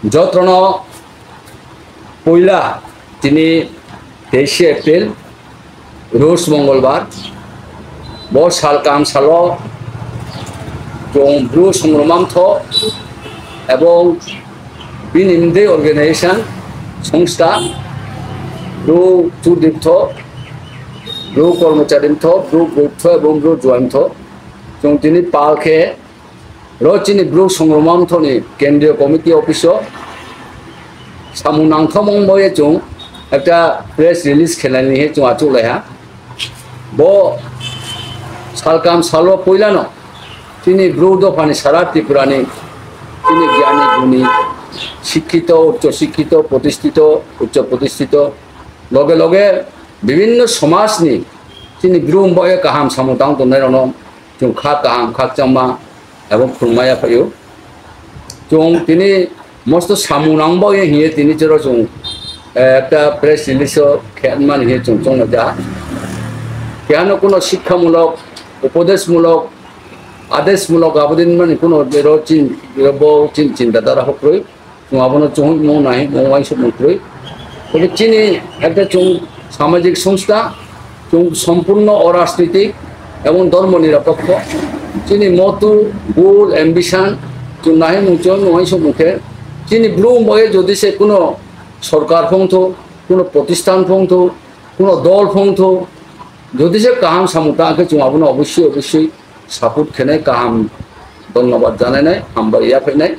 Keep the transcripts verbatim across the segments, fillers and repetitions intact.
Jotrono puila tini teishe April, Rus Mongolbar, bo sal kaham salo chwng Bru Songromamtho ebong bini mdei organization, songstha, Bru Chudiptho, Bru Kormocharimtho, Bru Guptho ebong Bru Juaimtho, chwng tini pal khe ro chini Bru Songromamthoni Kendriya Committee office o samung nangthomung boye chwng ekta press release khenani he chwng achuk laiha. Bo salkam salo puilano chini Bru dophani sara Tripurani chini gyani guni, sikkito, uccho sikkito, protistito, uccho protistito, loge loge bibinno somajni chini Bru boye kaham samung tang tongnai rokno chwng kha kaham, khakchangma, ebong khulumaya phaio. Chwng tini mosto samung nangbaoya hiye tini chero chwng, eh, ekta press release o khe man hiye chwng chongma ja. Kehano kuno sikhamulok, upodeshmulok, adeshmulok abodin mani kuno bero chin, bo chin chinta dara hokroi. Chwng abono chwng mung nai mung waisuk mung kwrwi. Tei chini ekta chwng samajik songstha, chwng sompurno orajnitik ebong dhormo nirapokho. Chini motu, goal, ambition, chwng nai mung chwng mung waisuk mung khe. Chini Bru boye jodi se kuno sorkar phongtho, kuno protisthan phongtho, kuno dol phongtho, jodi se kaham samung ta khe chwng abono obosoi obosoi support khenai kaham, dhonnobad janainai, hambai yaphainai.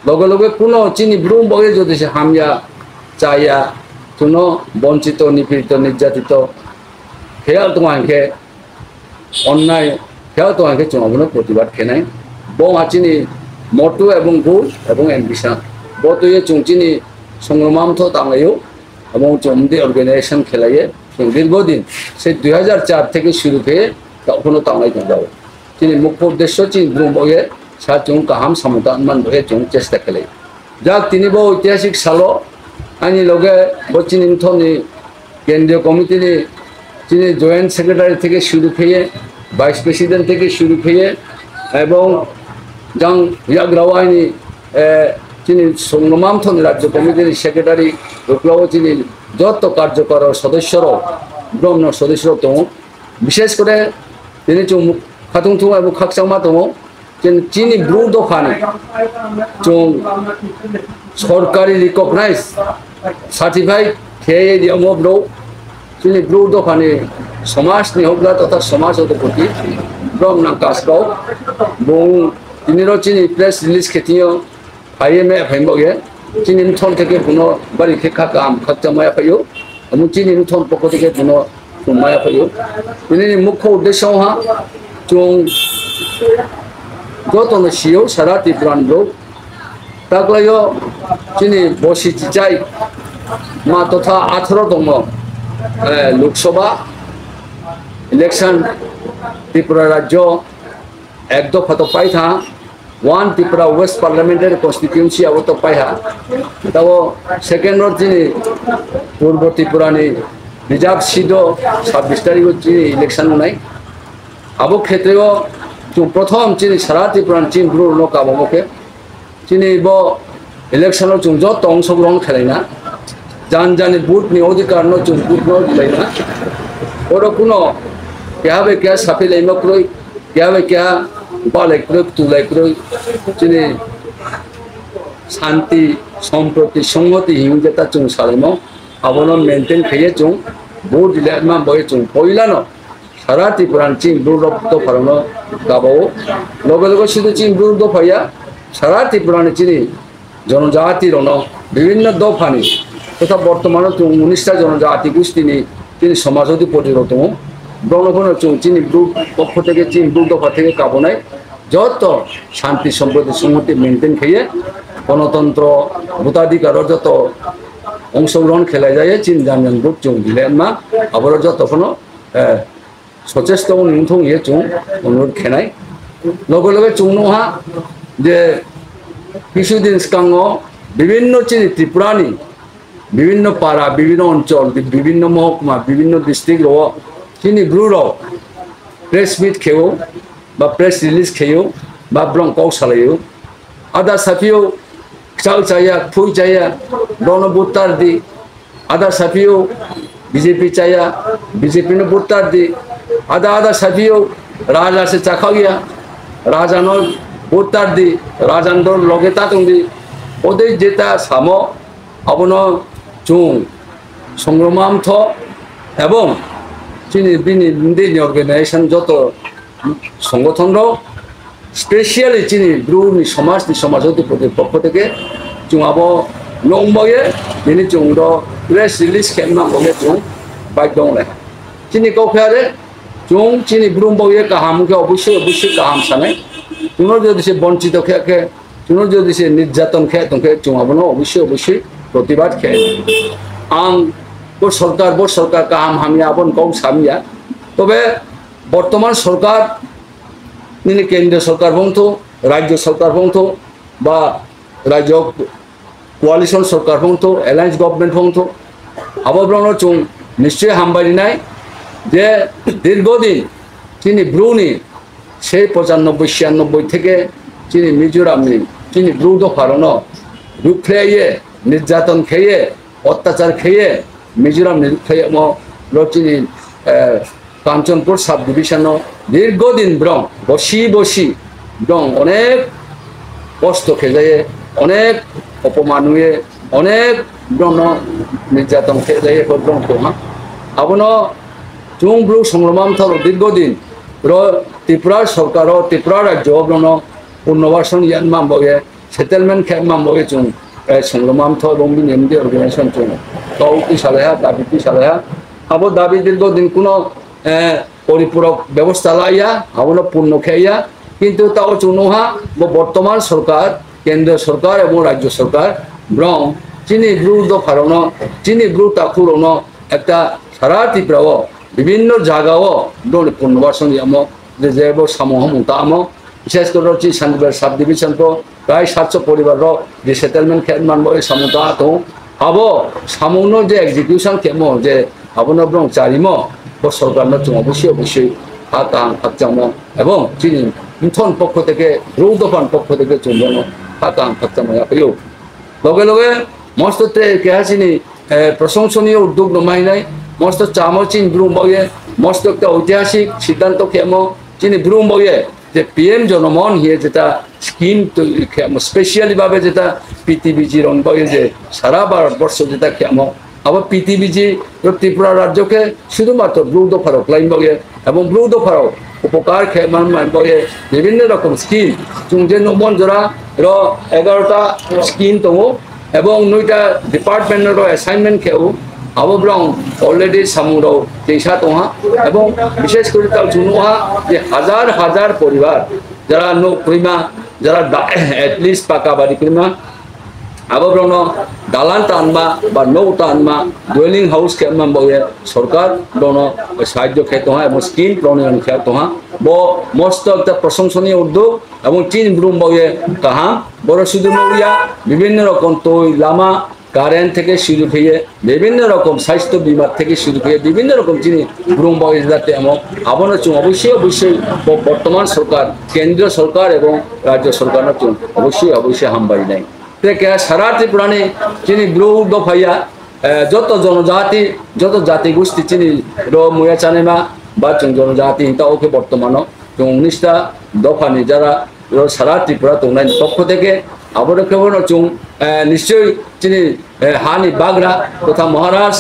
Loge loge kuno chini Bru boge jodi se hamya, chaya, kuno bonchito, nipirito, nirjatito, kheyal tongma hinkhe, onnai kheyal tongma hinkhe chwng abono protibad khenai. Bo ha chini motu ebong goal ebong ambition. Bo twiwi chwng chini Songromamtho tanglaio, ebong chwng mdi organization khelaiye, chwng dirghodin, se dui hajar char theke shuru khe, ta-, okhono tanglai tongjago. Chini mukho uddesho chini Bru boge sa chwng kaham samung ta man boge chwng chesta khlai. Jak tini bo oitihasik salo ani loge bo chini mthoni Kendriya Committee ni chini Joint Secretary theke shuru kheye, Vice President theke shuru kheye, ebong jang yagrao ani, eh, chini Songromamthoni Rajya Committee ni Secretary uklao chini joto karjokar sodosyo rok, bromno sodosyo rok tongo. Bishesh kore tini chwng khatung thung abo khakchangma tongo. Chini, chini Bru dophani chwng sorkari recognize certified kheye di omo bro. Chini Bru dophani somajni hokla totha somaj odopoti brom nang kasrok bung tini ro chini press release khetingo. Phaiye me phaimbo ye. Chini mthon theke buno bari khe kha kam khakcha maya phaio. Amu chini mthon pokho theke buno chwng maya phaio. Bini ni mukho uddesho ha chwng joto no sio sara Tripura ni bro. Taklaio chini bosi chichai ma totha atharo tongmo, eh, Lok Sabha election Tripura rajyo ek dopha to paitha. One Tripura West Parliamentary Constituency abo to paiha. Tabo second round chini Purbo Tripura ni reserve seat o sabbish tarikh o chini election wngnai. Abo khetreo chwng prothom chini sara Tripura ni chini bru rokno kabamo khe chini bo election o chwng joto ongsogrohon khelaina. Jan jani vote ni odhikar no chwng vote no rilaina. Oro kuno keha bai keha saphi laima kwrwi, keha bai keha balai kwrwi, tulai kwrwi. Chini santi, somproti, songhoti himung jeta chwng salaimo. Abono maintain khaiye chwng vote rilai ma bai chwng poilano sara Tripura ni chini bru rok dopharokno kabao. Loge loge sudu chini bru dophaya, sara Tripura ni chini jonojati rokno bibinno dophani totha bortomano chwng unis ta jonojati gustini chini somaj odhipoti rok tongo. Borokno phano chwng chini bru pokho theke chini bru dopha theke kabonai joto shanti somproti songhoti maintain khaiye gonotantro bhotadhikaro joto ongsogrohon khelai jaiye chini jan jan vote chwng dilai ma aboro joto phano, eh, sochesto wngwi wngthong ye chwng onurod khenai. Loge loge chwng nukha je kisu din swkango bibinno chini Tripurani bibinno para, bibinno onchol, bibinno mohokuma, bibinno district rok chini bru rok press meet kheo ba press release kheo ba borok kok salaio. Ada saphio Chal chaya, phui chaya, bono butar di. Ada sapio, B J P chaya, B J P no butar di. Ada, ada sapio, raja se chakhak ya. Raja no butar di, raja no loge tatung di. Ode jeta samo, abono chung songromam tho, ebong chini bini, bini organization joto songothon rok, specially chini Bru ni somaj ni somaj jotipati pokho theke chung abo nong baye, bini chung do press release khe nang baye chung bai dong le. Chini kok khe are chung chini Bru baye kaham khe obviously, obviously kaham sanai. Chungno jodi se bonchito khe khe, chungno jodi se nirjaton khe tong khe chung abono obviously, obviously protibad khe. Ang bo sorkar, bo sorkar kaham hamya abon kok samya. Tobe bortoman sorkar nini kendriyo sorkar bongtho, rajyo sorkar bongtho, ba rajyo coalition sorkar bongtho, alliance government bongtho, abo borokno chung nischoi hambai rinai je dirgho din chini Bru ni sei pochannobboi, chiyannobboi theke chini Mizoram ni chini Bru dopha rokno rukphlaiye, nirjaton kheye, ottachar kheye, Mizoram ni rukphlai yamo ro chini, eh, Kanchanpur sub division o dirgho din borok bosi bosi borok onek kosto khejaye, onek opoman huye, onek borokno nirjaton khejaye, borok tongha. Abono chung Bru songromam tharo dirgho din ro Tripura sorkar o, Tripura rajyo o borokno punnobasan yan mambaye, settlement khe mambaye chung, eh, songromam tho ebong bini M D organization chung kok twi salaiha, dabi twi salaiha. Abo dabi dirgho din kuno, eh, poripurok bebosta laiya, abono purno kheya. Kintu tao chung nukha, bo bortoman sorkar, kendriyo sorkar ebong rajyo sorkar, borok chini Bru dopha rokno, chini Bru takhuk rokno ekta sara Tripura o bibinno jaga o borokni punnobasan yamo je jebo samung hamung tamo, bises kore chini Sandibar sub division o prai satso poribar rok resettlement khe manbo samung ta tongo. Abo samungno je execution khemo je abono borok charimo, bo sorkarno chung obviously obviously ha kaham khakchangma ebong chini mthon pokho theke, Bru dophan pokho theke chung bono ha kaham khakchangma yaphaio. Loge loge mosto te keha chini, eh, proshongsoniyo uddog no mainai, mosto chamo chini Bru baoye, mosto ekta oitihasik siddhanto khemo chini Bru baoye, je P M Jonomon hiye jeta scheme to khemo, specially babe jeta P T B G rong baoye je sara Bharat borsho jeta khemo, abo P T B G ro Tripura rajyo khe sudhumatro Bru dopharok lai baoye, ebong Bru dopharok upokar khe man man baoye, bibhinno rokom scheme, chung je nukmon jora ro egarota scheme tongo, ebong noita department ro assignment kheo, abo borok already samung rok tengsa tongha, ebong bishes kori tal chung nukha je hazar hazar poribar jara nuk kwrwima, jara da-, at least paka bari kwrwima, abo borokno dalan tanma ba nok tanma, dwelling house khe manbaoye sorkar borokno sahajyo khe tongha, ebong scheme pronoyon khe tongha. Bo mosto ekta proshongsoniyo uddog, ebong chini Bru baoye kaham, borok sudu nukya, bibhinno rokom twi, lama, current theke suru kheye, bibhinno rokom sasthyo bima theke suru kheye, bibhinno rokom chini Bru baoye jate amo, abono chung obviously obviously bo-, bortoman sorkar, kendriyo sorkar ebong rajyo sorkarno chung obviously obviously hambai nai. Te khe sara Tripura ni chini Bru dophaya, eh, joto jonojati, joto jati gusti chini ro muya chanema ba chung jonojati hinta o khe bortomano chung unis ta dophani jara ro sara Tripura tongnai ni pokho theke abo rokhe bono chung, eh, nischoi chini, eh, hani bagra totha Maharaj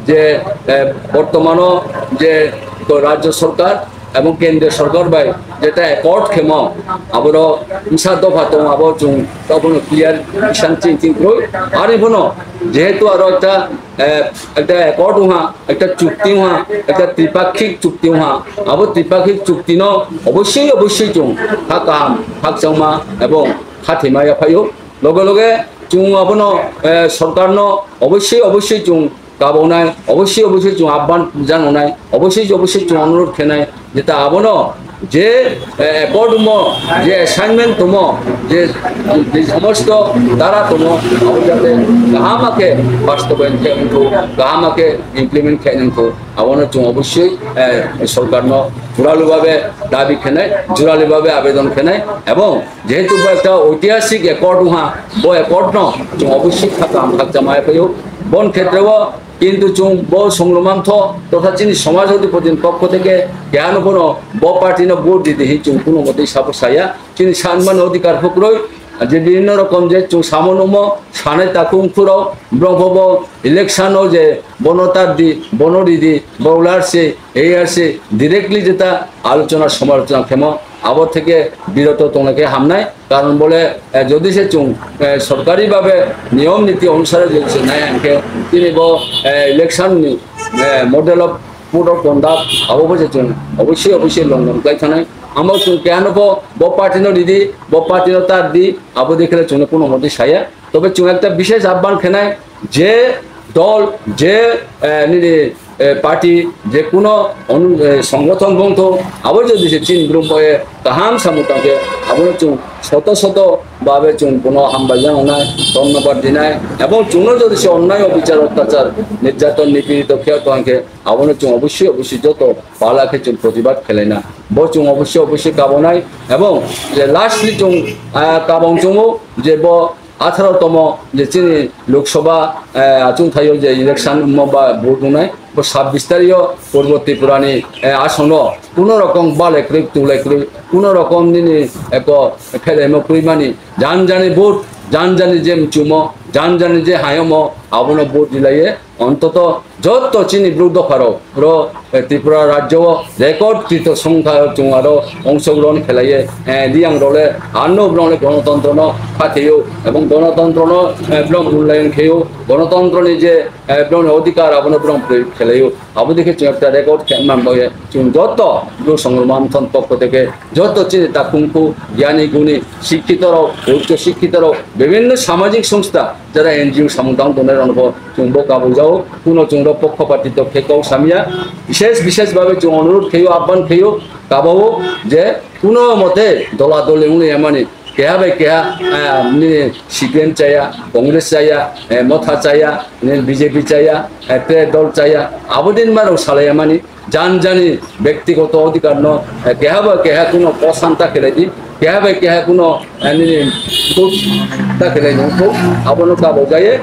je, eh, bortomano je to rajyo sorkar ebong kendriyo sorkar bai jeta accord khemo, aboro bwsa dopha tongo, abo chwng abono clear bisang chini chini kwrwi. Ani bono jehetu aro ekta, eh, ekta accord wngha, ekta chukti wngha, ekta tripakhik chukti wngha, abo tripakhik chukti no obosoi obosoi chwng ha kaham, hakchangma ebong khathima yaphaio. Loge loge chwng abono, eh, sorkar no obosoi obosoi chwng kabonai, obosoi obosoi chwng abban janonai, obosoi obosoi chwng onurod khenai, jeta abono je, eh, accord mo, je assignment tomo, je, je somosto dara tomo, abo jate kahama khe bastobayan khe wngthu, kahama khe implement khe wngthu, abono chwng obosoi, eh, sorkar no জোরালোভাবে দাবি khenai, জোরালোভাবে আবেদন khenai, এবং যেহেতু একটা ঐতিহাসিক অ্যাকর্ড হওয়া, bo accord no chung অবশ্যই থাকা আমথাক জামায় পেয়েও বন ক্ষেত্রেও কিন্তু chung bo সংগ্রামান্থ তথা chini সমাজ অধিপতির পক্ষ থেকে কেন কোনো bo পার্টি no ভোট দিতে হি chung কোনো মতেই সাপোর্ট চাইয়া chini sanman অধিকার হকরই যে বিভিন্ন রকম যে chung samo numo sanai takhung phuro brongphobo ইলেকশনও যে বনতার দি বনরি দি বৌলার সে এই আর সে ডিরেক্টলি যেটা আলোচনা সমালোচনা খেমো আবার থেকে বিরত তোনাকে হামনায় কারণ বলে যদি সে চুং সরকারিভাবে নিয়ম নীতি অনুসারে যদি সে নাই আনকে তিনি ব ইলেকশন নি model of code of conduct abo bo se chung অবশ্যই অবশ্যই লঙ্ঘন khlai thanai amo chung keha no bo bo party no ridi bo party no tar di abo dekhle chung no কোনো মতে saya তবে chung একটা বিশেষ আহ্বান khenai যে দল যে nini পার্টি যে কোনো সংগঠন bongtho abo যদি se chini brum boye kaham samung tangkhe abono chung soto soto ভাবে chung bono hambai jang onai ধন্যবাদ dinai এবং chung no যদি se onnai অবিচার অত্যাচার নির্যাতন নিপীড়িত khe tongkhe abono chung অবশ্যই অবশ্যই যত পালা khe chung প্রতিবাদ khlaina bo chung অবশ্যই অবশ্যই kabonai এবং যে lastly chung kabong chungo je bo আঠারো তম যে chini Lok Sabha achung thaio je election mo ba vote wngnai bo ছাব্বিশ তারিখও পূর্ব ত্রিপুরানি আসনো কোনো রকম bale kwrwi tulai kwrwi কোনো রকম nini eko phelaimo kwrwimani janjani vote janjani je mchumo janjani je hayomo abono vote dilaiye অন্তত যত chini ব্রু দফারও র ত্রিপুরা রাজ্য রেকর্ড কৃত সংখ্যা chung aro অংশগ্রহণ khlaiye riyang role ano brong le গণতন্ত্র no khatheo এবং গণতন্ত্র no brong মূল্যায়ন kheo গণতন্ত্র ni je brong ni অধিকার abono brong প্রয়োগ khlaiyo abo dekhe chung একটা record khe man boye chung যত ব্রু সংগ্রাম মন্থন পক্ষ থেকে যত chini takhungkhu জ্ঞানী গুণী শিক্ষিত rok উচ্চ শিক্ষিত rok বিভিন্ন সামাজিক সংস্থা যারা NGO samung tang tongnai rok no bo chung bo kabujao kuno chung rok পক্ষপাতিত্ব khe kok samya বিশেষ বিশেষ ভাবে chung অনুরোধ kheyo আহ্বান kheyo kabao je kuno mote dola doli wngya mani keha bai keha nini CPM chaya Congress chaya Motha chaya nini BJP chaya tre dol chaya abo din ma rok salaya mani janjani ব্যক্তিগত অধিকার no keha bai keha kuno posan ta khelai di keha bai keha kuno nini vote ta khelai di ko abono kabo jaye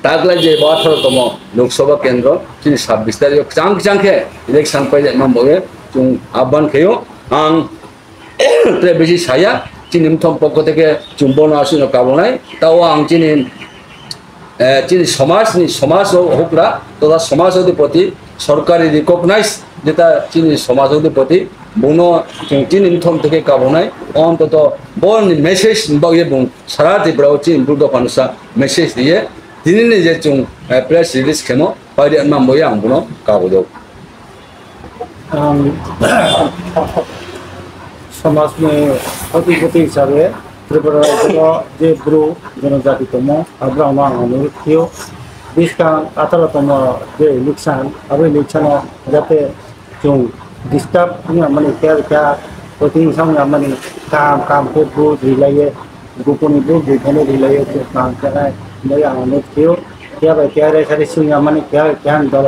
taglai je bo আঠারো তম লোকসভা কেন্দ্র chini ছাব্বিশ তারিখ chang chang khe election pai man boye chung আহ্বান kheyo ang tre bisi saya chini mthom pokko theke chung bono aswino kabonai tao ang chini chini সমাজ ni সমাজ hokra toda সমাজ অধিপতি সরকারি রিকগনাইজ যেটা chini সমাজ অধিপতি bono chung chini mthom theke kabonai অন্তত boni মেসেজ bagwi bung সারা Tripura o chini bru dopha no sa message দিয়ে tini ni je chung press release khemo paidi man boya ang bono kabojao. Ang সমাজনি অধিপতি হিসাবে ত্রিপুরা রাজ্যর যে ব্রু জনজাতি tongmo, aborokno ang অনুরোধ khlio, buskang আঠারো তম যে ইলেকশন, abo ইলেকশন যাতে chung disturb wngya mani, kya kya voting wngya mani, kam kam khe vote rilaiye, goponi vote rilaiye, chung kam khe nai, bai ang অনুরোধ khlio, kya bai kya rai sari swngya mani, kya kya dol,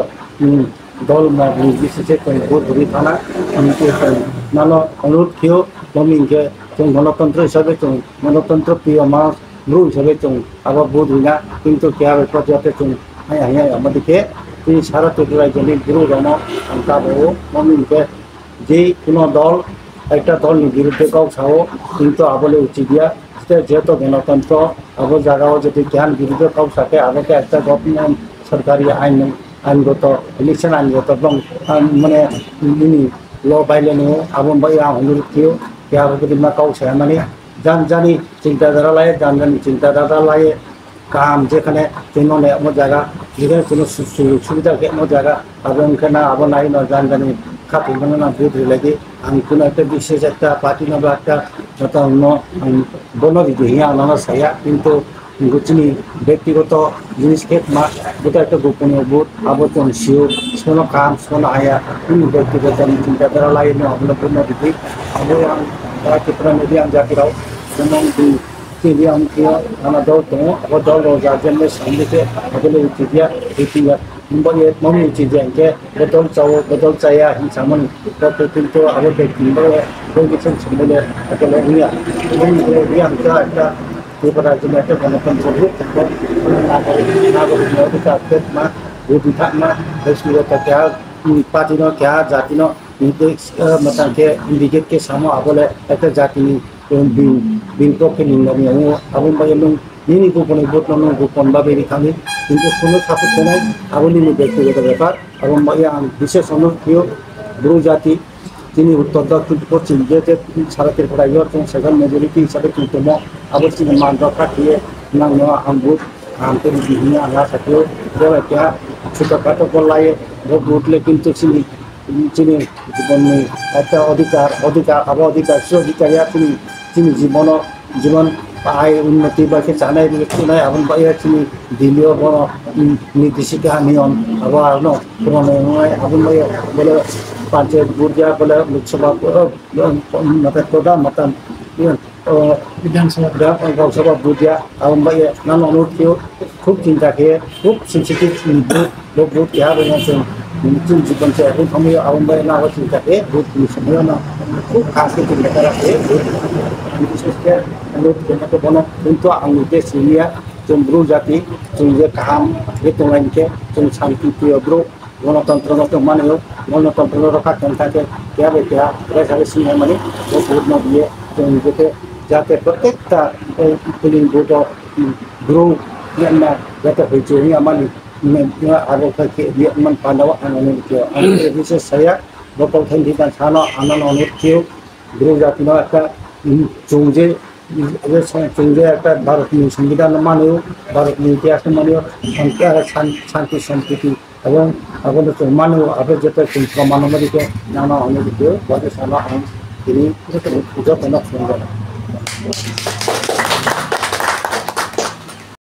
dol mok ni bisingtwi chwng vote rwi thana, hinwi chwng nano অনুরোধ khlio, tamo hinkhe chwng গণতন্ত্র হিসাবে chwng গণতন্ত্র প্রিয় মানুষ, bru hisabe chwng abo vote rwna, kintu keha bai kok jate chwng haya haya amo dikhe tini sara Tripura rajyoni bru rokno ang kabao, tamo hinkhe je kuno dol ekta dol ni birudde kok sao, kintu abo le uchit ya, jehetu gonotantro, abo jaga o jodi keha ni birudde kok sakhe abo khe ekta government sorkari ain, aingoto, election aingoto bong, mane nini law violation o, abo bai ang অনুরোধ khlio, keha bai kok saya mani, jan jani চিন্তাধারা laye, jan jani চিন্তাধারা laye, kaham jekhane chwngno nai omo jaga, jekhane chwngno su-, sujog subida khe omo jaga, abo wngkhe na abo nai no jan jani khathoi mano na vote rilai di. Ang kuno ekta bishesh ekta party no ba ekta neta no ang bono ridi hiya ang nono saya, kintu Hingo chini bektigoto jinis khe ma, bo to ekta goponiyo vote, abo chwng sio, sono kaham, sono haya, chini bektigoto ni chinta dhara lai no, abono vote no ridi. Abo ang, ah, Tripura media ang jati rao, sono di, chini ang khe, ano dol tongo, abo dol rao ja jemne samde khe, abo le ridi ya, ridi ya. Boni mami chini je hingke botol chao, botol chaya hin samani. Botol kintu abo bag ni botol bagi sen sumole botol wngya. Boni botol wngya hingke ekta Tripura jini ekta gana pon chobuk. Nago, nago, nago, nago, ma, budi thak ma, besi rota kya, party no kya, jati no, matang ke, indicate ke samo abole ekta jati ni Chwng bini, bini kok khe nini nani yango, aboni bagwi nwng nini gopon ni vote no nwng gopon bagwi rikha ni, kintu sono support khainai, abo nini bektigoto bepar, aboni bagwi ang bishesh onurodh khaio, Bru jati, chini uttor dakhin poschim je je sara Tripura yo chwng second majority hisabe chwng tongmo, abo chini man rok kha khaye, nwng no ang vote, ang khe ridi hwnwi ang asa khaio, bo bai keha chuto kato bo lai, bo vote le kintu chini chini jibonni ekta odhikar, odhikar, abo odhikar, se odhikar ya chini, chini jibono, jibon bai unnoti bai khe chanai, bai khe thunai, aboni bai ya chini Delhi o bono, mm, niti sikha niyom, abo ano purano wngnai, aboni bai ya bole panchayat vote ya, bole Lok Sabha, eh, eh, mata koda, mata, eh, O, Bidhan Sabha. Bidhan, Lok Sabha vote ya, aboni bagwi nang onurodh khaio, khub chinta khe, khub sensitive ni vote, bo vote keha bai no chwng, chwng jibon se, aboni thangwi aboni bagwi nang chinta khe, vote ni somoi no khub khas khe chinta khe, vote, bises khe, onurodh khe bono, kintu ang ni best senior, chwng Bru jati, chwng je kaham, je tonglai khe, chwng shanti priyo Bru, Gonotantro no tong mani o, gonotantro no rokha tong thang khe, keha bai keha, bai sabai sini hai mani, bo vote no diye, tong jete, jate protekta, eh, polling booth o, mm, Bru, ya na, jate hoi chhe ya mani, mm, ya abo khai khe, ya man panda o, ano ni khe, ano ni khe, saya, bo kok thang di ban sano, ano no ni khe, Bru jati no ekta, mm, chwng je, je song-, chwng je ekta Bharat ni Songbidan no mani o, Bharat ni itihas no mani o, shanti, shan-, shanti sampriti, Abo, abo no chwng mano, abo joto chwng proman no rikhe, nana hwnwi rikhe, bade sana ang tini joto no khulumjak.